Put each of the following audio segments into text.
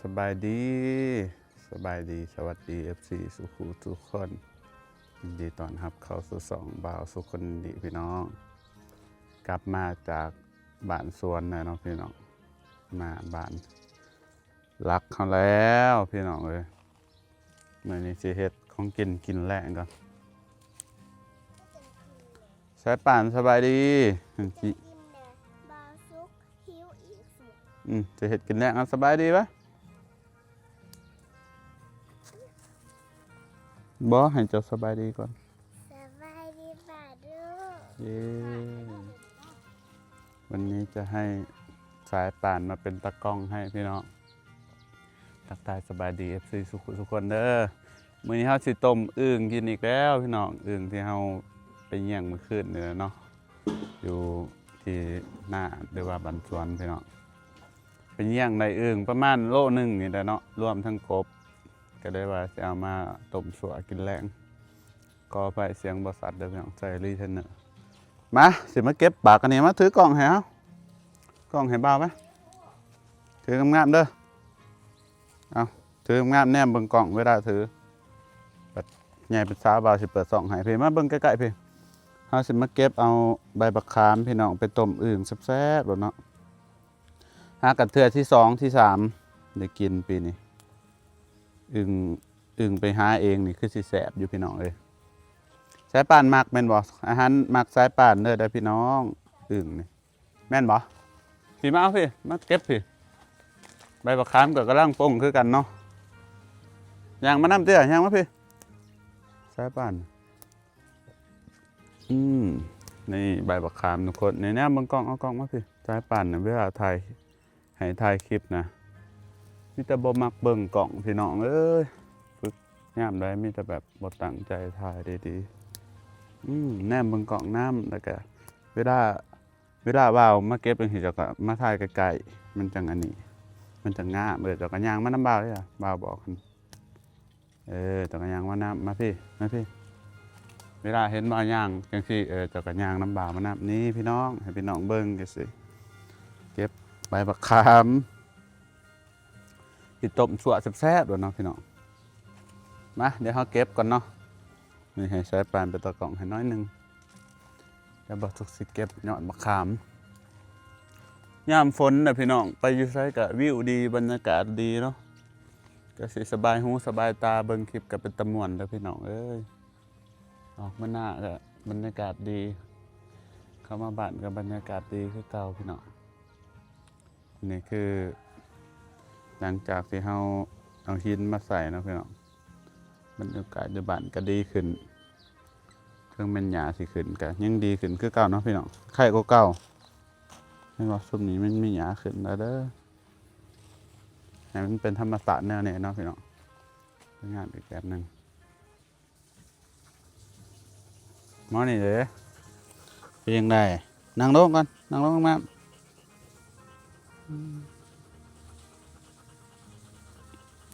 ສະບາຍດີ ສະບາຍດີ ສະຫວັດດີ ເອັຟຊີ ສູ່ຄູ່ສູ່ຄົນ ຍິນດີຕ້ອນຮັບເຂົ້າສູ່ຊ່ອງບ່າວສຸກຄົນດີພີ່ນ້ອງ. ກັບມາຈາກບ້ານສວນແລ້ວເນາະພີ່ນ້ອງ ມາບ້ານຫຼັກເຮົາແລ້ວພີ່ນ້ອງເອີຍ. ມື້ນີ້ຊິເຮັດຂອງກິນກິນແລງກ່ອນ. ສາຍປານ ສະບາຍດີ. ກິນແດ່ ບ່າວສຸກ ຫິວອີກຊິ. ອືມ ຈະເຮັດກິນແລງ. ເອົາ ສະບາຍດີວະ. ບໍ່ ໃຫ້ເຈົ້າສະບາຍດີກ່ອນ. ສະບາຍດີປ້າດຸ. ເຢ້ ວັນນີ້ຈະໃຫ້ສາຍປານມາເປັນຕາກ້ອງໃຫ້ພີ່ນ້ອງ. ທັກທາຍສະບາຍດີ ເອັຟຊີ ສູ່ຄູ່ສູ່ຄົນເດີ. ມື້ນີ້ເຮົາຊິຕົ້ມອຶ່ງກິນອີກແລ້ວພີ່ນ້ອງ. ອຶ່ງທີ່ເຮົາໄປຢ້ຽງມື້ຄືນນີ້ແຫຼະເນາະ ຢູ່ທີ່ນາ ຫຼືວ່າບ້ານສວນພີ່ນ້ອງ. ໄປຢ້ຽງໄດ້ອຶ່ງປະມານໂລໜຶ່ງນີ້ແຫຼະເນາະ ລວມທັງກົບ. ກໍເລີຍວ່າຊິເອົາມາຕົ້ມຊົ່ວກິນແລງ. ຂໍອະໄພສຽງບໍ່ຊັດເດີພີ່ນ້ອງ ໃສ່ຣີເທນເນີ. ມາ ຊິມາເກັບປາກອັນນີ້. ມາຖືກ້ອງໃຫ້ເຮົາ ກ້ອງໃຫ້ບ່າວໄປ. ຖືງາມໆເດີ. ເອົາ ຖືງາມໆ ແນມເບິ່ງກ້ອງເວລາຖື. ບັດໃຫຍ່ເປັນສາວ ບ່າວຊິເປີດຊ່ອງໃຫ້. ພີ່ ມາເບິ່ງໃກ້ໆ ພີ່. ເຮົາຊິມາເກັບເອົາໃບບັກຂາມພີ່ນ້ອງ ໄປຕົ້ມອຶ່ງແຊບໆໂລດເນາະ. ຫາກັນເທື່ອທີສອງທີສາມໄດ້ກິນປີນີ້. ອຶ່ງ ອຶ່ງໄປຫາເອງນີ້ຄືຊິແຊບຢູ່ພີ່ນ້ອງເອີຍ. ສາຍປານມັກແມ່ນບໍ່? ອາຫານມັກສາຍປານເດີ ເດີພີ່ນ້ອງ ອຶ່ງນີ້. ແມ່ນບໍ່? ພີ່ ມາເອົາພີ່ ມາເກັບພີ່. ໃບບັກຂາມກໍກຳລັງປົ່ງຄືກັນເນາະ. ຍ່າງມານຳເດີ້ ຍ່າງມາພີ່ ສາຍປານ. ອືມ ນີ້ໃບບັກຂາມທຸກຄົນ. ນີ້ ແນມເບິ່ງກ້ອງ ເອົາກ້ອງມາພີ່. ສາຍປານນະ ເວລາຖ່າຍ ໃຫ້ຖ່າຍຄລິບນະ ມີແຕ່ບໍ່ມັກເບິ່ງກ້ອງພີ່ນ້ອງເອີຍ. ຝຶກຍາມໃດມີແຕ່ແບບບໍ່ຕັ້ງໃຈຖ່າຍດີໆ. ອືມ ແນມເບິ່ງກ້ອງນຳ ແລ້ວກະເວລາ ເວລາບ່າວມາເກັບຈັ່ງຊີ້ ເຈົ້າກໍມາຖ່າຍໃກ້ໆ ມັນຈັ່ງອັນນີ້ ມັນຈັ່ງງາມ. ເອີ ເຈົ້າກໍຍ່າງມານຳບ່າວເດີ ບ່າວບອກ. ເອີ ເຈົ້າກໍຍ່າງມານຳ ມາພີ່ ມາພີ່. ເວລາເຫັນບ່າວຍ່າງຈັ່ງຊີ້ ເອີ ເຈົ້າກໍຍ່າງນຳບ່າວມານຳ. ນີ້ພີ່ນ້ອງ ໃຫ້ພີ່ນ້ອງເບິ່ງຈັ່ງຊີ້ ເກັບໃບບັກຂາມ ຊິຕົ້ມຊົ່ວແຊບໆໂລດເນາະພີ່ນ້ອງ. ມາ ດຽວເຮົາເກັບກ່ອນເນາະ. ນີ້ໃຫ້ສາຍປານເປັນຕາກ້ອງໃຫ້ໜ້ອຍໜຶ່ງ. ແລ້ວບ່າວສຸກຊິເກັບຍອດບັກຂາມ. ຍາມຝົນນະພີ່ນ້ອງ ໄປຢູ່ໃສກະວິວດີ ບັນຍາກາດດີເນາະ. ກະຊິສະບາຍຫູສະບາຍຕາ ເບິ່ງຄລິບກະເປັນຕາມ່ວນເດີພີ່ນ້ອງເອີຍ. ອອກມາໜ້າກະບັນຍາກາດດີ ເຂົ້າມາບ້ານກະບັນຍາກາດດີຄືເກົ່າພີ່ນ້ອງ. ນີ້ຄືຫຼັງຈາກທີ່ເຮົາເອົາຫີນມາໃສ່ເນາະພີ່ນ້ອງ ບັນຍາກາດຢູ່ບ້ານກໍດີຂຶ້ນ. ເຖິງແມ່ນຫຍ້າຊິຂຶ້ນກໍຍັງດີຂຶ້ນຄືເກົ່າເນາະພີ່ນ້ອງ ໄຄກວ່າເກົ່າ. ເຫັນບໍ່ ຊຸມນີ້ມັນມີຫຍ້າຂຶ້ນແລ້ວເດີ. ໃຫ້ມັນເປັນທຳມະຊາດແນວນີ້ເນາະພີ່ນ້ອງ ງາມອີກແບບໜຶ່ງ. ມານີ້ເດ້ ເປັນຈັ່ງໃດ? ນັ່ງລົງກ່ອນ ນັ່ງລົງງາມ. ອືມ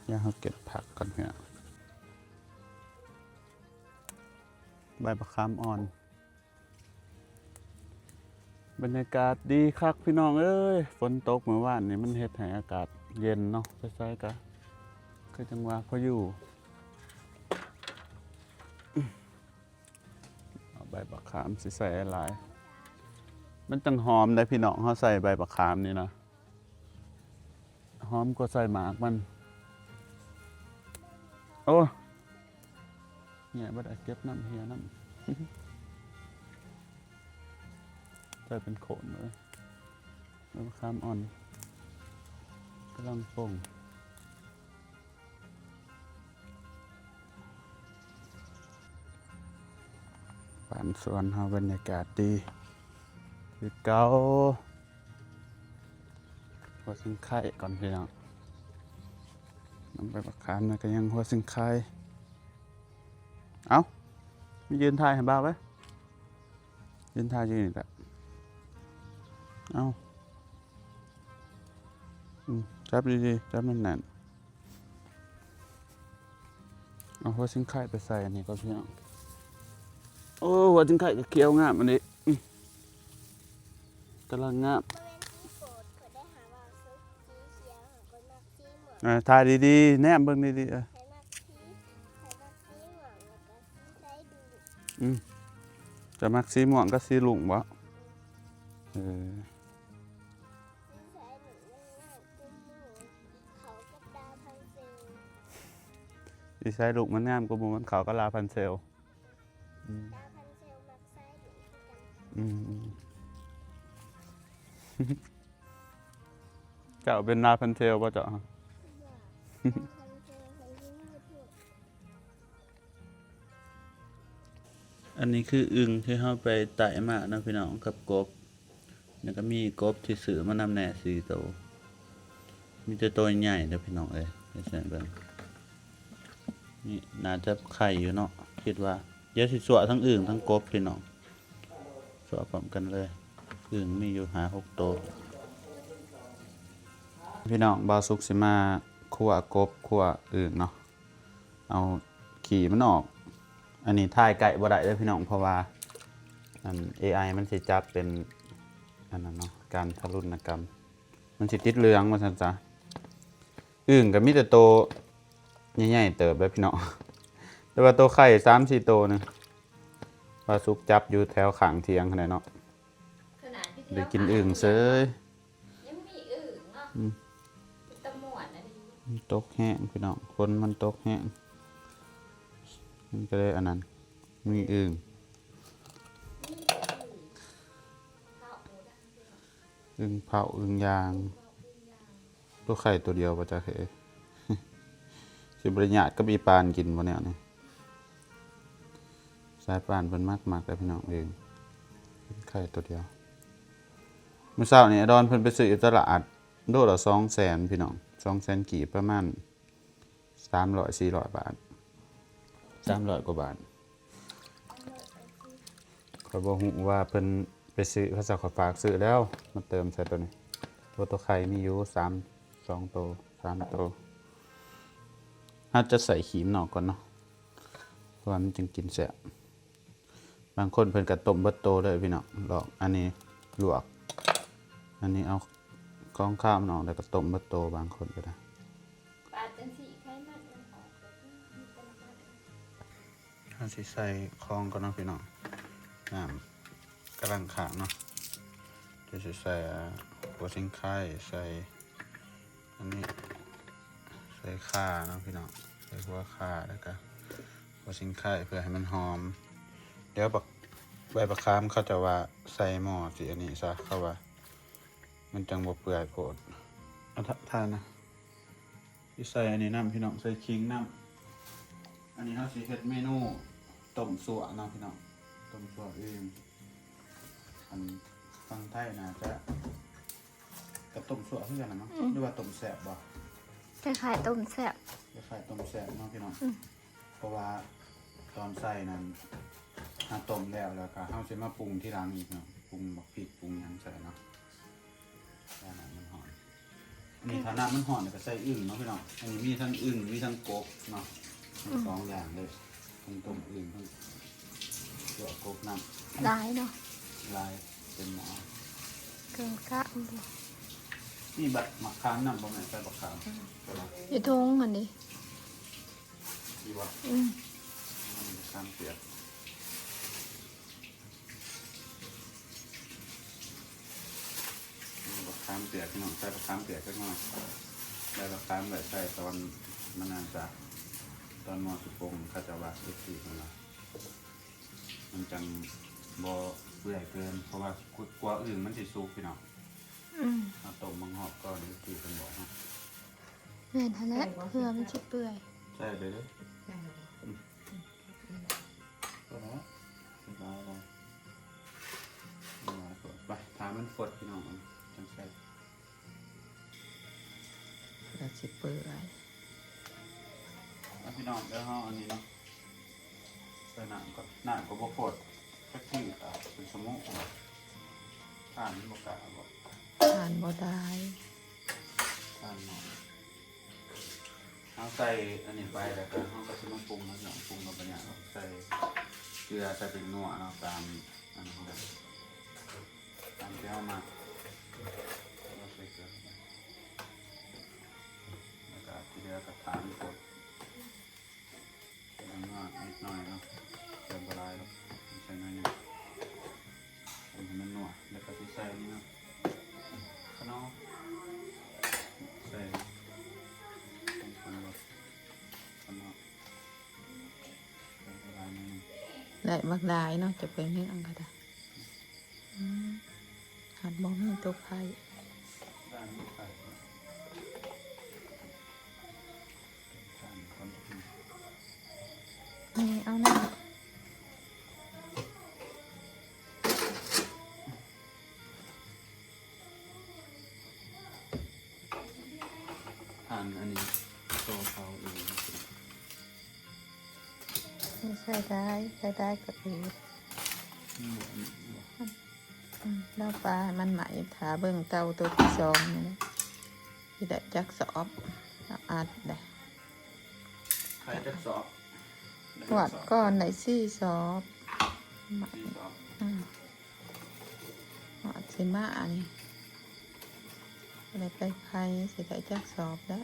ດຽວເຮົາເກັບຜັກກ່ອນເນາະ ໃບບັກຂາມອ່ອນ. ບັນຍາກາດດີຄັກພີ່ນ້ອງເອີຍ ຝົນຕົກມື້ວານນີ້ ມັນເຮັດໃຫ້ອາກາດເຢັນເນາະ ໄປໃສກະຄືຈັ່ງວ່າພໍຢູ່. ເອົາໃບບັກຂາມຊິໃສ່ຫຼາຍ ມັນຈັ່ງຫອມເດ້ພີ່ນ້ອງ ເຮົາໃສ່ໃບບັກຂາມນີ້ນະ ຫອມກວ່າໃສ່ໝາກມັນ. ໂອ້ ແຫຍ່ບໍ່ໄດ້ ເກັບນຳ ເຫຍນຳ. ໃສ່ເປັນໂຂນເລີຍ ໃບບັກຂາມອ່ອນ ກຳລັງປົ່ງ. ບ້ານສວນເຮົາບັນຍາກາດດີຄືເກົ່າ. ຫົວຊິງໄຄກ່ອນພີ່ນ້ອງ ນຳໃບບັກຂາມນະ ກໍຍັງຫົວຊິງໄຄ. ເອົ້າ ມາຢືນຖ່າຍໃຫ້ບ່າວໄວ້ ຢືນຖ່າຍຢູ່ນີ້ແຫຼະ. ເອົ້າ ອືມ ຈັບດີໆ ຈັບແໜ້ນໆ. ເອົາຫົວຊິງໄຄໄປໃສ່ອັນນີ້ກ່ອນພີ່ນ້ອງ. ໂອ້ ຫົວຊິງໄຄກໍຂຽວງາມອັນນີ້ ອືມ ກຳລັງງາມ. ບໍ່ແມ່ນສີໂປດຂ້ອຍໄດ໋ຫາ ວ່າສີຂຽວ ຂ້ອຍມັກສີມ່ວງ ເອີ ຖ່າຍດີໆ ແນມເບິ່ງດີໆ ເອີ ໃຜມັກສີ ໃຜມັກສີມ່ວງ ແລ້ວກໍສີໄຊດຸ້ງ ອືມ ຈະມັກສີມ່ວງກັບສີລຸ້ງບໍ? ເອີ ສີໄຊລຸ້ງມັນງາມກວ່າໝູ່ ເຂົ້າກັບດາພັນເຊວ ສີໄຊລຸ້ງມັນງາມກວ່າໝູ່ ມັນເຂົ້າກັບດາພັນເຊວ. ອືມ ດາພັນເຊວມັກໃຊ້ດີຄືກັນ. ອືມ ເຈົ້າເປັນດາພັນເຊວບໍ່ເຈົ້າ? ບໍ່ ດາພັນເຊວເພິ່ນຊິງາມໂພດ. ອັນນີ້ຄືອຶ່ງທີ່ເຮົາໄປໄຕ່ມາເນາະພີ່ນ້ອງ ກັບກົບ. ແລ້ວກໍມີກົບທີ່ຊື້ມານຳແດ່ສີ່ໂຕ ມີແຕ່ໂຕໃຫຍ່ເດີພີ່ນ້ອງເອີຍ ເຮັດໃຫ້ເບິ່ງ. ນີ້ໜ້າຈະໄຂ່ຢູ່ເນາະ ຄິດວ່າ. ດຽວຊິຊົ່ວທັງອຶ່ງທັງກົບພີ່ນ້ອງ ຊົ່ວພ້ອມກັນເລີຍ. ອຶ່ງມີຢູ່ຫ້າຫົກໂຕ. ພີ່ນ້ອງ ບ່າວສຸກຊິມາຂົ້ວກົບ ຂົ້ວອຶ່ງເນາະ. ເອົາຂີ້ມັນອອກ. ອັນນີ້ຖ່າຍໃກ້ບໍ່ໄດ້ເດີພີ່ນ້ອງ ເພາະວ່າອັນເອໄອມັນຊິຈັບເປັນອັນນັ້ນເນາະ ການທາລຸນນະກຳ ມັນຊິຕິດເຫຼືອງວ່າຊັ້ນຊະ. ອຶ່ງກໍມີແຕ່ໂຕໃຫຍ່ໆເຕີບເດີພີ່ນ້ອງ ແຕ່ວ່າໂຕໄຂ່ສາມສີ່ໂຕນະ ວ່າສຸກຈັບຢູ່ແຖວຂ້າງຖຽງຫັ້ນແຫຼະເນາະ ໄດ້ກິນອຶ່ງເສີຍ. ຍັງມີອຶ່ງເນາະ ອືມ ເປັນຕາມ່ວນອັນນີ້. ມັນຕົກແຮງພີ່ນ້ອງ ຝົນມັນຕົກແຮງ ມັນກໍເລີຍອັນນັ້ນ ມີອຶ່ງ ມີອຶ່ງ ອຶ່ງເຜົາ ອຶ່ງຍ່າງ. ຕົວໄຂ່ຕົວດຽວບໍ່ຈັກເອີຍ ຊິບໍ່ໄດ້ຍາດກັບອີປານກິນບໍ່ແນວນີ້. ສາຍປານເພິ່ນມັກໆເດີພີ່ນ້ອງເອີຍ ເປັນໄຂ່ຕົວດຽວ. ມື້ເຊົ້ານີ້ອາດອນເພິ່ນໄປຊື້ຢູ່ຕະຫຼາດ ໂລລະສອງແສນພີ່ນ້ອງ ສອງແສນກີບ ປະມານສາມຮ້ອຍສີ່ຮ້ອຍບາດ ສາມຮ້ອຍກວ່າບາດ. ຂ້ອຍບໍ່ຮູ້ວ່າເພິ່ນໄປຊື້ ເຂົາເຈົ້າ ຂ້ອຍຝາກຊື້ແລ້ວ ມາເຕີມໃສ່ໂຕນີ້. ໂຕ ໂຕໄຂ່ມີຢູ່ສາມ ສອງໂຕ ສາມໂຕ. ເຮົາຈະໃສ່ຂີ້ມັນອອກກ່ອນເນາະ ເພາະວ່າມັນຈຶ່ງກິນແຊບ. ບາງຄົນເພິ່ນກໍຕົ້ມເບິດໂຕເລີຍພີ່ນ້ອງ ລອກ ອັນນີ້ລວກ ອັນນີ້ເອົາຂອງຄາວມັນອອກ ແລ້ວກໍຕົ້ມເບິດໂຕ ບາງຄົນກໍໄດ້. ປາດຈັ່ງຊີ້ ໄຂມັນມັນອອກ ເຮົາຊິໃສ່ຂອງກ່ອນເນາະພີ່ນ້ອງ. ນ້ຳກຳລັງຂ້າງເນາະ ຈະຊິໃສ່ ອ່າ ຫົວສີໄຄ ໃສ່ ອັນນີ້ໃສ່ຂ່າເນາະພີ່ນ້ອງ ໃສ່ຫົວຂ່າ ແລ້ວກະຫົວສີໄຄ ເພື່ອໃຫ້ມັນຫອມ. ດຽວບັກ ໃບບັກຂາມເຂົາເຈົ້າວ່າໃສ່ໝໍ້ຊິອັນນີ້ຊະ ເຂົາວ່າມັນຈັ່ງບໍ່ເປື່ອຍໂພດ. ເອົາ ຖ່າຍນະ ຊິໃສ່ອັນນີ້ນຳພີ່ນ້ອງ ໃສ່ຂີງນຳ. ອັນນີ້ເຮົາຊິເຮັດເມນູຕົ້ມຊົ່ວເນາະພີ່ນ້ອງ ຕົ້ມຊົ່ວອຶ່ງ. ອັນຝັ່ງໄທໜ້າຈະ ກະຕົ້ມຊົ່ວຄືກັນນະເນາະ ອືມ ຫຼືວ່າຕົ້ມແຊບບໍ່? ຄ້າຍໆຕົ້ມແຊບ ຄ້າຍໆຕົ້ມແຊບເນາະພີ່ນ້ອງ ອືມ ເພາະວ່າຕອນໃສ່ນັ້ນ ເຮົາຕົ້ມແລ້ວ ແລ້ວກະເຮົາຊິມາປຸງທີຫຼັງອີກເນາະ ປຸງບັກພິກ ປຸງຫຍັງໃສ່ເນາະ. ຖ້ານ້ຳມັນຮ້ອນ ອັນນີ້ຖ້ານ້ຳມັນຮ້ອນແລ້ວກະໃສ່ອຶ່ງເນາະພີ່ນ້ອງ. ອັນນີ້ມີທັງອຶ່ງ ມີທັງກົບເນາະ ທັງ ອືມ ສອງຢ່າງເລີຍ. ທັງຕົ້ມອຶ່ງ ທັງຕົວກົບນຳ ຫຼາຍເນາະ ຫຼາຍ ເຕັມໝໍ້ ເກີນກະ. ມີບັກ ໝາກຂາມນຳບໍ່ແມ່? ໃສ່ບັກຂາມ ອືມ ຢູ່ຖົງຫັ້ນເດ ຢູ່ບໍ່? ອືມ ມັນຂາມປຽກ ນີ້ບັກຂາມປຽກພີ່ນ້ອງ ໃສ່ບັກຂາມປຽກຈັກໜ້ອຍ. ໃບບັກຂາມໄວ້ໃສ່ຕອນມັນນັ້ນຊະ ຕອນໝໍ້ສຸກປົງ ເຂົາເຈົ້າວ່າ ເອັຟຊີ ເພິ່ນວ່າ ມັນຈັ່ງບໍ່ເປື່ອຍເກີນ ເພາະວ່າ ກວ່າອຶ່ງມັນຊິສຸກພີ່ນ້ອງ. ອືມ ເຮົາຕົ້ມບາງຮອບກ່ອນ ເອັຟຊີ ເພິ່ນບອກເຮົາ. ແມ່ນຫັ້ນແຫຼະ ເພື່ອມັນຊິເປື່ອຍ. ໃສ່ໄປເລີຍ. ກໍໄດ້ ຫຼາຍໆ ໄປ ຖ້າມັນຟົດພີ່ນ້ອງ ຈັ່ງໃສ່ ແລ້ວຊິເປື່ອຍ. ອ່ະ ພີ່ນ້ອງ ດຽວເຮົາອັນນີ້ເນາະ ໃສ່ນ້ຳກ່ອນ ນ້ຳກໍບໍ່ຟົດຈັກທີ ເປັນຊົ່ວໂມງ ທ່ານມັນບໍ່ກ້າບໍ່ ທ່ານບໍ່ໄດ້ ທ່ານໜ້ອຍ. ເຮົາໃສ່ອັນນີ້ໄປແລ້ວກໍ ເຮົາກໍຊິມາປຸງເນາະ ປຸງກັບບັນຍາ ໃສ່ເກືອ ໃສ່ແປ້ງນົວເນາະ ຕາມອັນນັ້ນ ຕາມທີ່ເຮົາມັກ ເຮົາໃສ່ເກືອ ແລ້ວກໍ ທີ່ເຫຼືອກໍຖານກົດ ໃສ່ນ້ຳມັນນິດໜ້ອຍເນາະ ໃສ່ບໍ່ຫຼາຍດອກ ໃສ່ໜ້ອຍໜຶ່ງ ຄົນໃຫ້ມັນນົວ ແລ້ວກໍຊິໃສ່ອັນນີ້ເນາະ ຂະໜໍ ໃສ່ ຂະໜໍ ໃສ່ບໍ່ຫຼາຍໜ້ອຍໜຶ່ງ ໄດ້ບັກຫຼາຍເນາະ ຈະໄປເມືອງກໍໄດ້. ອືມ ຫາກບໍ່ມີຕົວໄຂ່ ນີ້ເອົານຳ ທ່ານອັນນີ້ໂຕເຂົາເອງ. ນີ້ໃສ່ໄດ້ ໃສ່ໄດ້ກໍດີ ອືມ ລາວປາໃຫ້ມັນໄໝ້ ຖ້າເບິ່ງເຕົາໂຕທີສອງນີ້ ຊິໄດ້ຈັກສອບ ລາວອັດໄດ້ ໄຂ່ຈັກສອບ ງວດກ່ອນໄດ້ສີ່ສອບ ສີ່ສອບ ອືມ ງວດຊິມານີ້ ບໍ່ໄດ້ໄປໄຂ່ ຊິໄດ້ຈັກສອບແລ້ວ.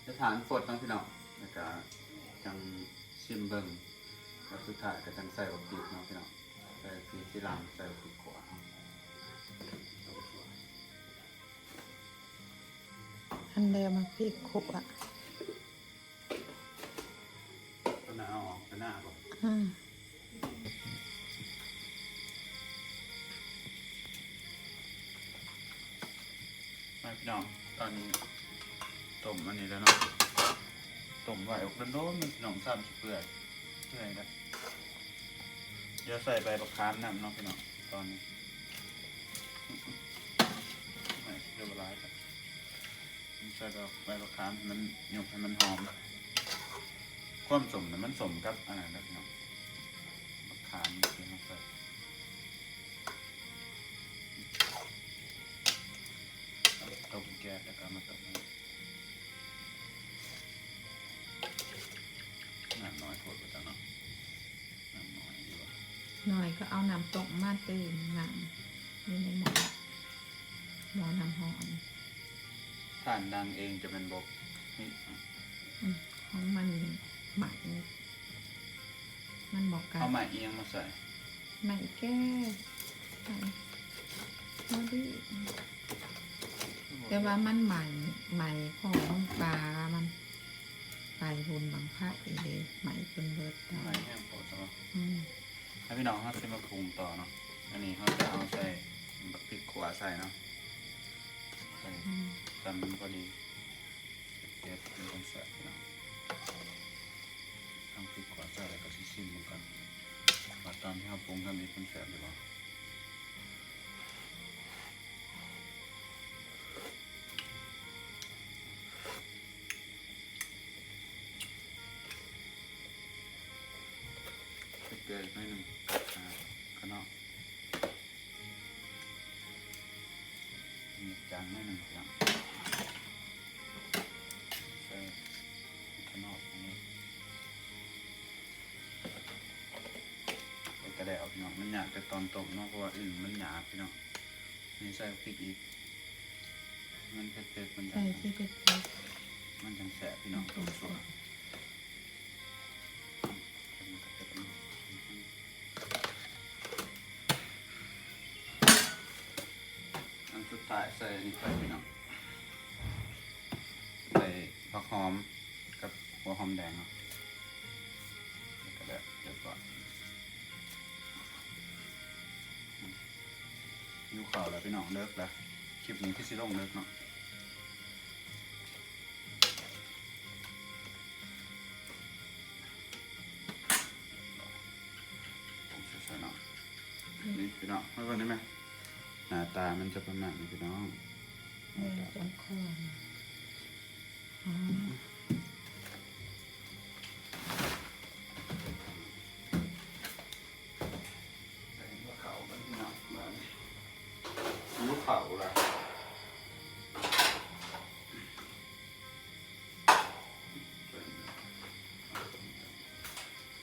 ຈະທານຟົດເນາະພີ່ນ້ອງ ແລ້ວກະຈັ່ງຊິມເບິ່ງ ແລ້ວສຸດທ້າຍກະຈັ່ງໃສ່ບັກພິກເນາະພີ່ນ້ອງ ໃສ່ພິກທີຫຼັງ ໃສ່ບັກພິກຂົ້ວເນາະ ອັນແລ້ວບັກພິກຂົ້ວ ຕົວໜ້າເອົາອອກ ຕົວໜ້າບໍ່ ອືມ ມາພີ່ນ້ອງ ຕອນນີ້ຕົ້ມອັນນີ້ແລ້ວເນາະ ຕົ້ມໄວ້ອົກດົນໆ ພີ່ນ້ອງ ຊ້ຳຊິເປື່ອຍ ເປື່ອຍແລ້ວ ດຽວໃສ່ໃບບັກຂາມນຳເນາະພີ່ນ້ອງ ຕອນນີ້ ໄມ້ເຫຼືອບໍ່ຫຼາຍ ໃສ່ດອກໃບບັກຂາມໃຫ້ມັນ ຍົກໃຫ້ມັນຫອມ ຄວາມສົ້ມນະ ມັນສົ້ມກັບອັນນັ້ນແຫຼະພີ່ນ້ອງ ບັກຂາມທີ່ເຮົາໃສ່ ຕົ້ມແກະແລ້ວກໍເອົາມາຕົ້ມ ນ້ຳໜ້ອຍໂພດວ່າຊັ້ນເນາະ ນ້ຳໜ້ອຍດີວ່າ ໜ້ອຍກໍເອົານ້ຳຕົ້ມມາຕື່ມ ນ້ຳຢູ່ໃນໝໍ້ ໝໍ້ນ້ຳຮ້ອນ ທ່ານດັງເອງຈະແມ່ນບໍ່ ອືມ ຂອງມັນໄໝ້ ມັນບໍ່ກັດ ເອົາໄມ້ອີ່ຫຍັງມາໃສ່ ໄມ້ແກ້ ໄມ້ ບໍ່ດີ ແຕ່ວ່າມັນໄໝ້ ໄໝ້ພໍມັນປາ ມັນໄປບຸນບັ້ງໄຟເດ້ ໄໝ້ຈົນເບິດ ໄໝ້ແຮງໂພດຊະເນາະ ອືມ ໃຫ້ພີ່ນ້ອງເຮົາຊິມາປຸງຕໍ່ເນາະ ອັນນີ້ເຮົາຈະເອົາໃສ່ບັກພິກຂົ້ວໃສ່ເນາະ ໃສ່ ອືມ ຊ້ຳມັນພໍດີ ເຜັດໆ ມັນຈັ່ງແຊບພີ່ນ້ອງ ເອົາພິກຂົ້ວໃສ່ແລ້ວກໍຊິຊິມເບິ່ງກ່ອນ ວ່າຕອນທີ່ເຮົາປຸງທຳອິດມັນແຊບຫຼືບໍ່. ເກືອອີກໜ້ອຍໜຶ່ງ ອ່າ ຂະເນາະ ໜ້ອຍໜຶ່ງ ໃສ່ຂະເນາະ ເຮັດກະແດວ ພີ່ນ້ອງ ມັນຍາກແຕ່ຕອນຕົ້ມເນາະ ເພາະວ່າອຶ່ງມັນຫຍາບ ພີ່ນ້ອງ ນີ້ໃສ່ພລິກອີກ ມັນເຜັດໆ ມັນຈັ່ງ ໃສ່ຊິເຜັດໆ ມັນຈັ່ງແຊບ ພີ່ນ້ອງ ຕົ້ມຊົ່ວ ອັນສຸດທ້າຍໃສ່ອັນນີ້ໄປ ພີ່ນ້ອງ ໃສ່ຜັກຫອມ ກັບຫົວຫອມແດງເນາະ ແລ້ວກໍແບບຮຽບຮ້ອຍ ຫິວເຂົ້າແລ້ວພີ່ນ້ອງ ເດິກແລ້ວ ຄລິບນີ້ຄືຊິລົງເດິກເນາະ ຜົງຊູເນາະ ນີ້ພີ່ນ້ອງ ມາເບິ່ງໄດ້ໄໝ ໜ້າຕາມັນຈະປະມານນີ້ພີ່ນ້ອງ ແມ່ນຈັງຄອນ ເຂົ້າກັນພີ່ນ້ອງ ບາດນີ້ ຫິວເຂົ້າລະ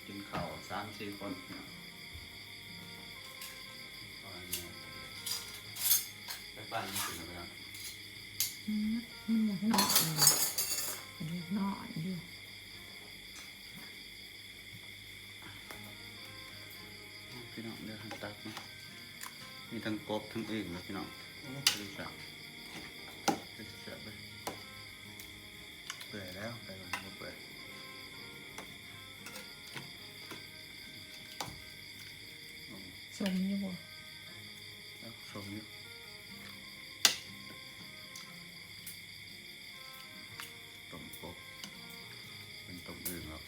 ກິນເຂົ້າສາມສີ່ຄົນ ພີ່ນ້ອງ ໄປບ້ານກິນເຂົ້າ ອືມ ມັນຢາກເນາະ ເອີ ມັນຢາກເນາະຢູ່. ພີ່ນ້ອງ ດຽວໃຫ້ຕັກມາ ມີທັງກົບທັງອຶ່ງເນາະພີ່ນ້ອງ. ໂອ້ ເປັນຕາແຊບ ເປັນຕາແຊບເລີຍ. ເປື່ອຍແລ້ວ ໄກ່ມັນບໍ່ເປື່ອຍ. ສົ້ມຢູ່ບໍ່? ເອົາ ສົ້ມຢູ່. ຕົ້ມກົບ ເປັນຕົ້ມອຶ່ງແລ້ວ.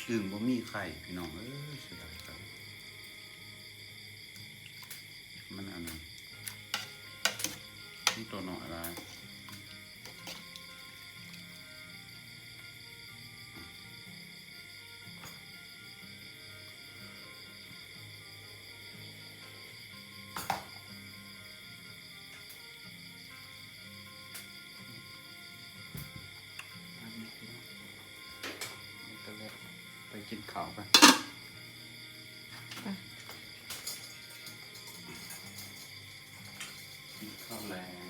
ອຶ່ງບໍ່ມີໄຂ່ພີ່ນ້ອງເອີຍ ເສຍດາຍຄັກ. ມັນອັນນັ້ນ ມັນໂຕນ້ອຍຫຼາຍ. ໄປກິນເຂົ້າກັນ ໄປ ກິນເຂົ້າແລງ.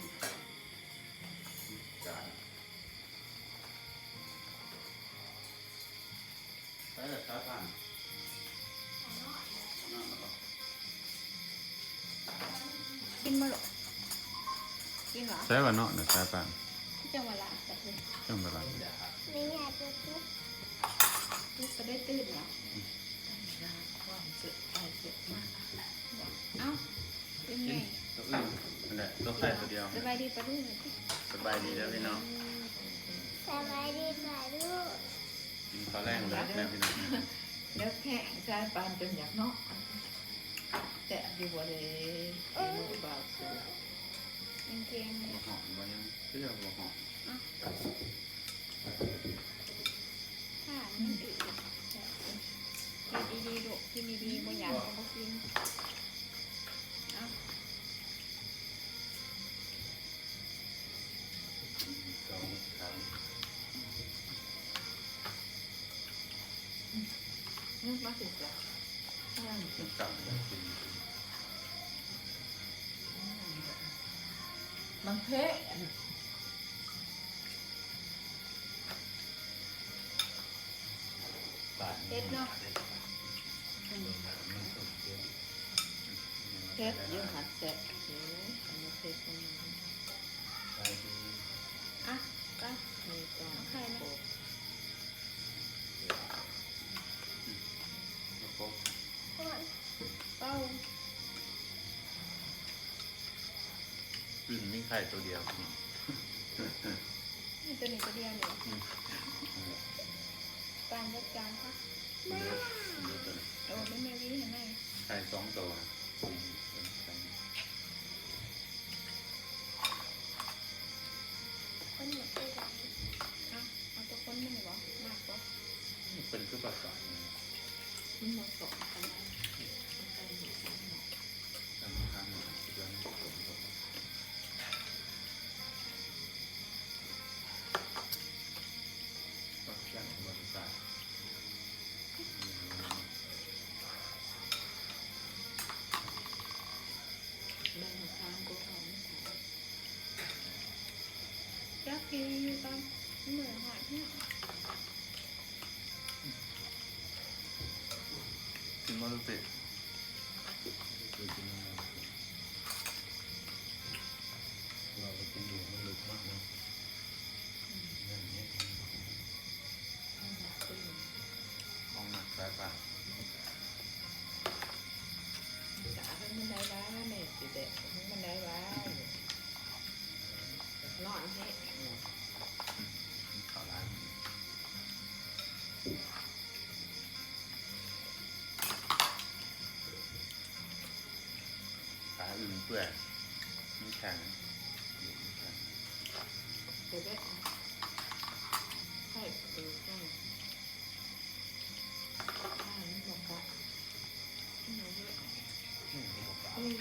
ໃສ່ລະສາຍປ່ານ ກິນບໍ່ລູກ ກິນບໍ່? ໃສ່ວ່າເນາະ ສາຍປ່ານ ຈັ່ງວ່າລະ ຈັ່ງວ່າລະ ແມ່ຍາຍປຸກ ປຸກກໍໄດ້ຕື່ນເນາະ. ຄວາມເສຍໄປເສຍມາ ເອົ້າ ເປັນໄງ? ໂຕອື່ນ ນັ້ນແຫຼະ ໂຕໄຂ່ໂຕດຽວ. ສະບາຍດີປ້າລຸງ ສະບາຍດີເດີພີ່ນ້ອງ ສະບາຍດີປ້າລຸງ. ກິນເຂົ້າແລງເລີຍແມ່ພີ່ນ້ອງ ແລ້ວແຂງສາຍປານຈົນຢາກເນາະ. ແຊບຢູ່ບໍ່ເດ ເມນູບ່າວສູ? ຍັງແຂງຢູ່ ບໍ່ຮ້ອນບໍ່ຫຍັງ ຄືວ່າບໍ່ຮ້ອນ. ອ່ະ ຖ້າມັນອືດ ແຊບເດ້. ກິນດີໆລູກ ກິນດີໆ ບໍ່ຢາກກໍບໍ່ກິນ. ເອົາ ສອງ ສາມ ອືມ ມາສິຈ້ະ ອືມ ມັນຕັ້ງແບບນີ້ ມັນເຜັດ. ເຜັດເນາະ ອືມ ເຜັດຢູ່ ຫາກແຊບຢູ່ ອັນນີ້ເຜັດ ອືມ ອ່ະ ໄປ ນີ້ຕ້ອງໄຂ່ນະ ໂປະ ໂປະ ເປົ່າ. ອືມ ມີໄຂ່ໂຕດຽວ ອືມ ມີໂຕນີ້ໂຕດຽວນີ້ ອືມ ປານຈັດການຊະ ເບິດ ເບິດໂຕນີ້ ໂອ້ ແມ່ນແມ່ວີໃຫ້ໃໝ່ ໄຂ່ສອງໂຕນະ ອືມ ເປັນໄຂ່ ຄົນໝົດໄປຫຼາຍ ເອົາ ເອົາຕົວຄົນມັນນີ້ບໍ່ ມັກບໍ່? ເປັນຄືປາກກາດນີ້ ມັນບໍ່ເກາະກັນ ມັນໄກ່ໝົດ ແບ່ງທາງກໍຂອງ ຈັກກິນຢູ່ຕອນມື້ຮອດເນາະ ກິນບໍ່ລູກເຕະ ເຮົາໄປກິນຢູ່ ມັນເລິກມາກເນາະ ອືມ ແມ່ນເນາະ. ຂອງມັກສາຍປ່ານ ສາເພິ່ນມັນໄດ້ວ່າ ແມ່ຊິແບກເພິ່ນມັນໄດ້ວ່າ ນອນເຮັດ ເຂົ້າຮ້ານ ປາອຶ່ງເປື່ອຍ ມັນແຂງ ເປັນເດັດ ໃສ່ເອີ ໃສ່ ມັນບໍ່ກະ ມັນບໍ່ເຮັດ ອືມ ບໍ່ກະ ອືມ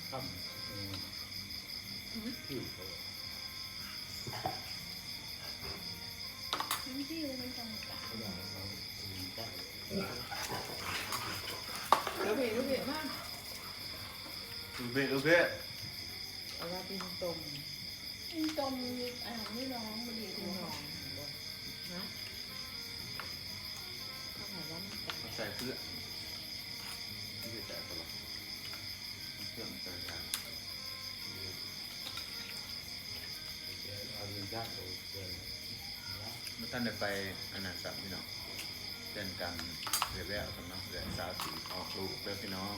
ຄຳ ອືມ ຫືມ ຜິວເຂົາ ມັນຜິວມັນຈັ່ງກະ ເຂົາວ່າເຂົາ ເອົາເບດ ເອົາເບດມາ ເອົາເບດ ເອົາເບດ ເອົາວ່າກິນຕົ້ມ ກິນຕົ້ມ ອັນນີ້ນ້ອງບໍ່ດີ ນ້ອງບໍ່ ຮະ ເຂົາໃສ່ເກືອ ເອົາໃສ່ເກືອ ເກືອໃສ່ ບໍ່ທັນໄດ້ໄປອັນນັ້ນຊ້ຳພີ່ນ້ອງ ເດືອນກັນ ແວ່ໆ ຊ້ຳເນາະ ແວ່ສາວສີອອກລູກເດີພີ່ນ້ອງ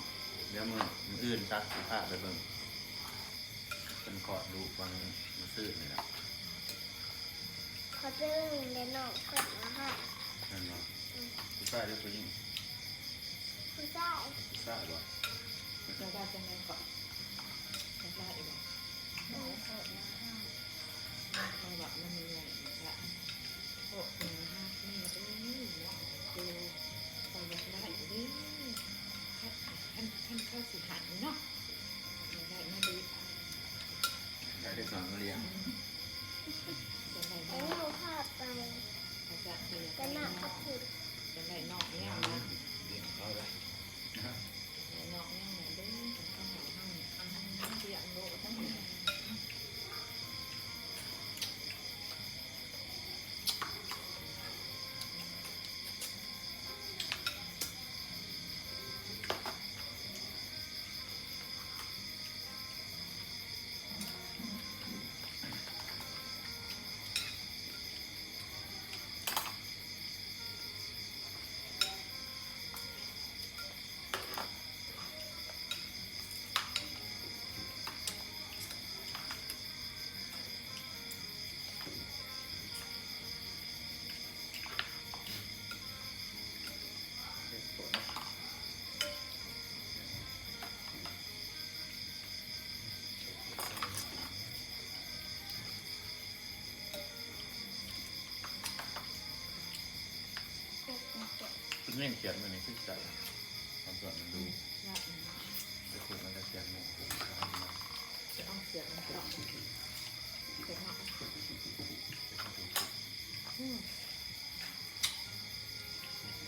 ດຽວມື້ ມື້ອື່ນສັກຊິພາໄປເບິ່ງ ເພິ່ນຄອດລູກວັນມື້ຊືນນີ້ລະ ເຂົາໄປເບິ່ງແລ້ວນ້ອງເພິ່ນວ່າ ແມ່ນບໍ່? ອືມ ຜູ້ຊາຍຫຼືຜູ້ຍິງ? ຜູ້ຊາຍ ຜູ້ຊາຍບໍ່? ເຈົ້າວ່າຈັ່ງໃດເກາະ? ເຈົ້າວ່າອີ່ຫຍັງ? ນ້ອງເພິ່ນວ່າ ເຂົາວ່າມັນໃຫຍ່ລະ ພວກແມ່ຮັກແມ່ເອີຍ ເນາະ ຄືຂ້ອຍຢາກໄດ້ເດ້ ຄັນ ຄັນ ຄັນເຂົາຊິໃຫ້ເນາະ ຢາກໄດ້ມາລ້ຽງ ຢາກໄດ້ສອນມາລ້ຽງ ອືມ ຢາກໄດ້ ເອົາພາໄປ ຢາກໄດ້ ຢາກໄດ້ນ້ອງແນວນັ້ນ ລ້ຽງເຂົາໄດ້ ໄດ້ນ້ອງແນວນັ້ນເດ້ ຄັນເຂົາໃຫ້ເຮົານີ້ ຄັນເຮົາລ້ຽງໂລດ ເພິ່ນຍັງຂຽນຢູ່ນີ້ຄືກັນ ເອົາສ່ວນມັນດູ ໄປຂູດມັນກະຂຽນໝູ່ ຈະເອົາຂຽນມັນຕອກ ຂຽນເນາະ ອືມ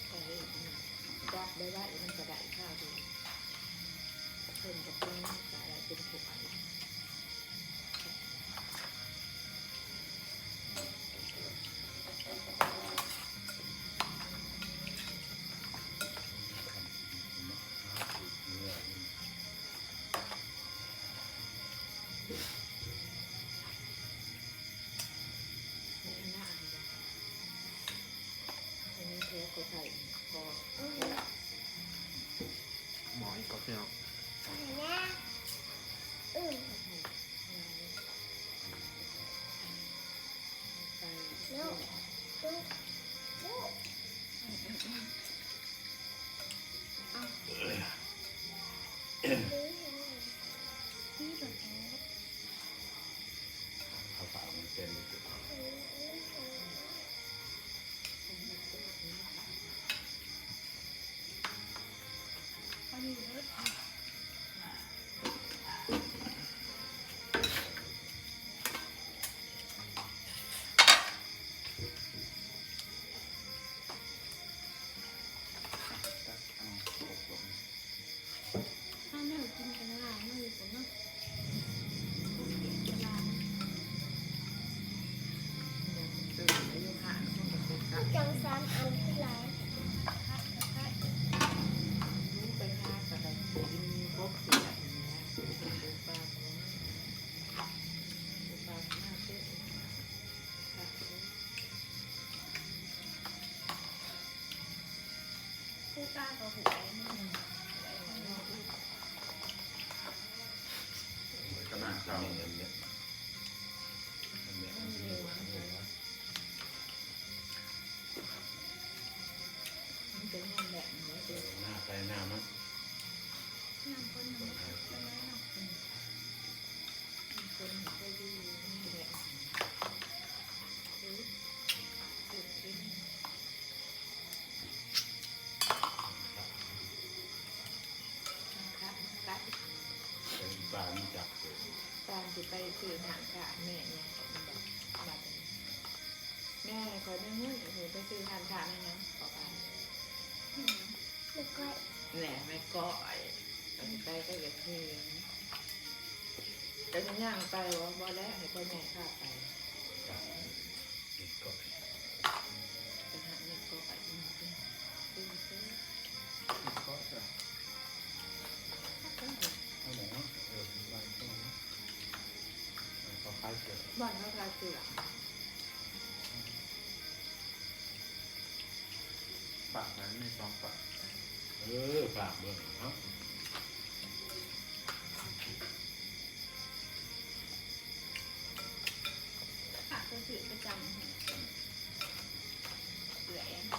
ໄປດັດໄວ້ໄວ້ ມັນກະໄດ້ຄາວດຽວ ເພິ່ນກະເປັນ ກະໄດ້ເປັນຖ້ວຍ. ອັນນີ້ແທ້ກໍໃສ່ກໍ ໝໍອີກກໍເຈົ້າ ເອົາໃຫ້ແນ່ ອືມ ໃສ່ ເນາະ ເອົາ ເອົາປາກມັນເຕັມ ເອົາແນວກິນກັນຫຼາຍເນາະ ຢູ່ພຸ້ນເນາະ ຄົນກິນຫຼາຍ ຊື້ໄປຢູ່ຮ້ານຄົນກໍບໍ່ກັບ ຄືຈັ່ງສາມອັນຄືຫຼາຍ ໄປຫາກໍໄດ້ກິນຄົບຄືກັນນີ້ແຫຼະ ປາກ ປາກມາເຕັມ ຄືປາກໍຫວຍ ອືມ ກະໜ້າເຂົ້າ ມັນເປັນຫຍັງ ມັນເປັນຫຍັງແບບນີ້ ໜ້າໄປໜ້າມາ ຍາມຄົນມັນບໍ່ໄດ້ເນາະ ອືມ ຄົນມັນກໍຢູ່ນີ້ແຫຼະ ເອີ ເອີ ເປັນ ມັນຄັກ ມັນກັດ ເປັນປານຈັກເປັນ ປານຊິໄປຊື້ຮ້ານຄ້າແມ່ຫຍັງກໍມັນບອກ ບາດນີ້ ແມ່ໃຫ້ຂ້ອຍໜຶ່ງມື້ ຂ້ອຍໄປຊື້ຮ້ານຄ້າແມ່ຫຍັງກໍປານ ແນ່ ແມ່ກ້ອຍ ໄປໄປກໍຢາກເຫັນ ເຈົ້າຊິຍ່າງໄປບໍ່? ບໍ່ແລ້ວ ໃຫ້ພໍ່ໃຫຍ່ພາໄປ. ໄປຫາແມ່ກ້ອຍ ອືມ ເອີ ແມ່ກ້ອຍ ເອີ ເອົາແຫຼະເນາະ ເອີ ບ້ານເຂົາເນາະ ເອີ ເຂົາຂາຍເສື້ອ ບ້ານເຂົາຂາຍເສື້ອ. ປາກນັ້ນມີສອງປາກ ເອີ ປາກເບິ່ງເນາະ ປາກກໍຊື້ປະຈຳ ເອື້ອຍ.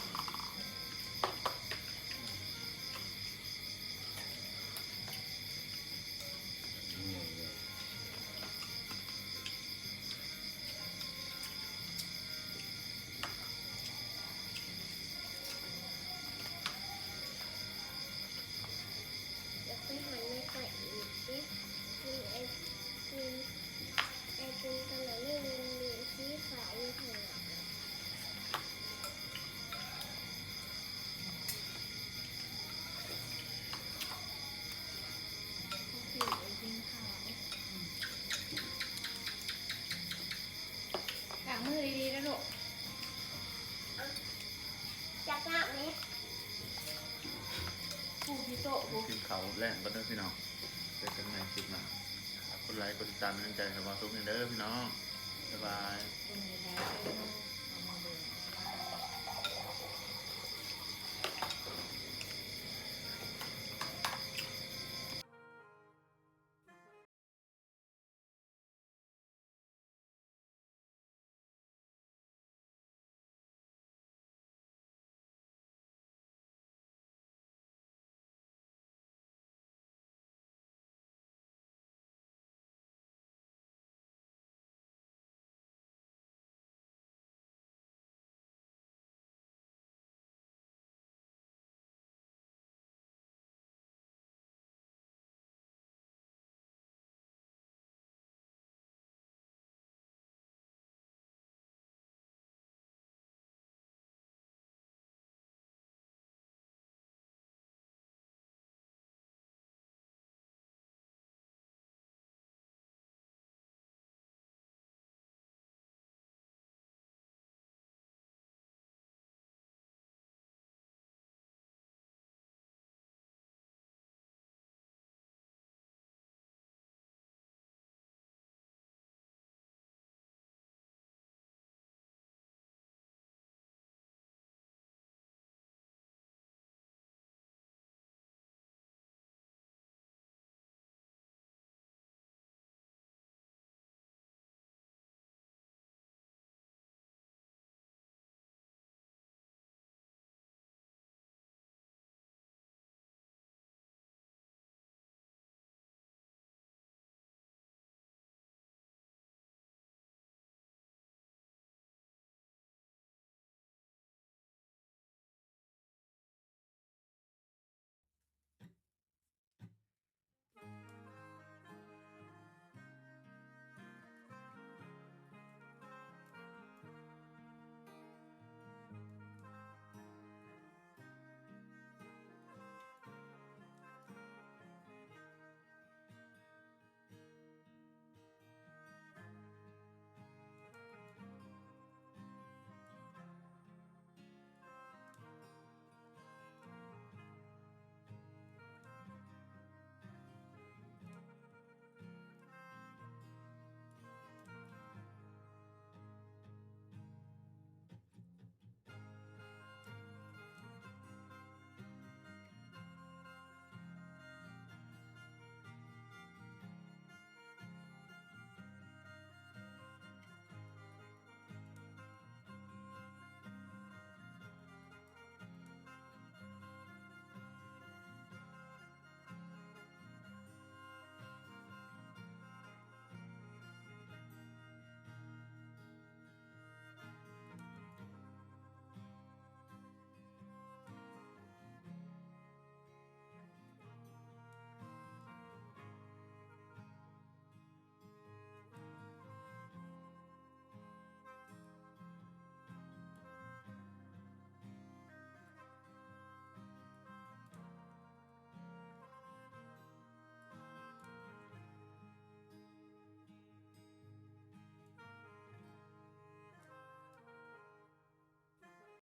ຢາກໄປຫາແມ່ໄກ່ອີກເດ້ ກິນໄອຕິມ ໄອຕິມຕອນນັ້ນມີວງລີສີຟ້າຢູ່ຂ້າງນອກ. ລ້າງມືດີໆ ເດີລູກ. ຈັກນ້ຳນີ້ ປູທີ່ໂຕະ ກິນເຂົ້າແລງກ່ອນເດີພີ່ນ້ອງ ເຈີກັນໃໝ່ຄລິບໜ້າ ຝາກກົດໄລກົດຕິດຕາມເປັນກຳລັງໃຈໃຫ້ບ່າວສຸກແດ່ເດີພີ່ນ້ອງ ບາຍບາຍ.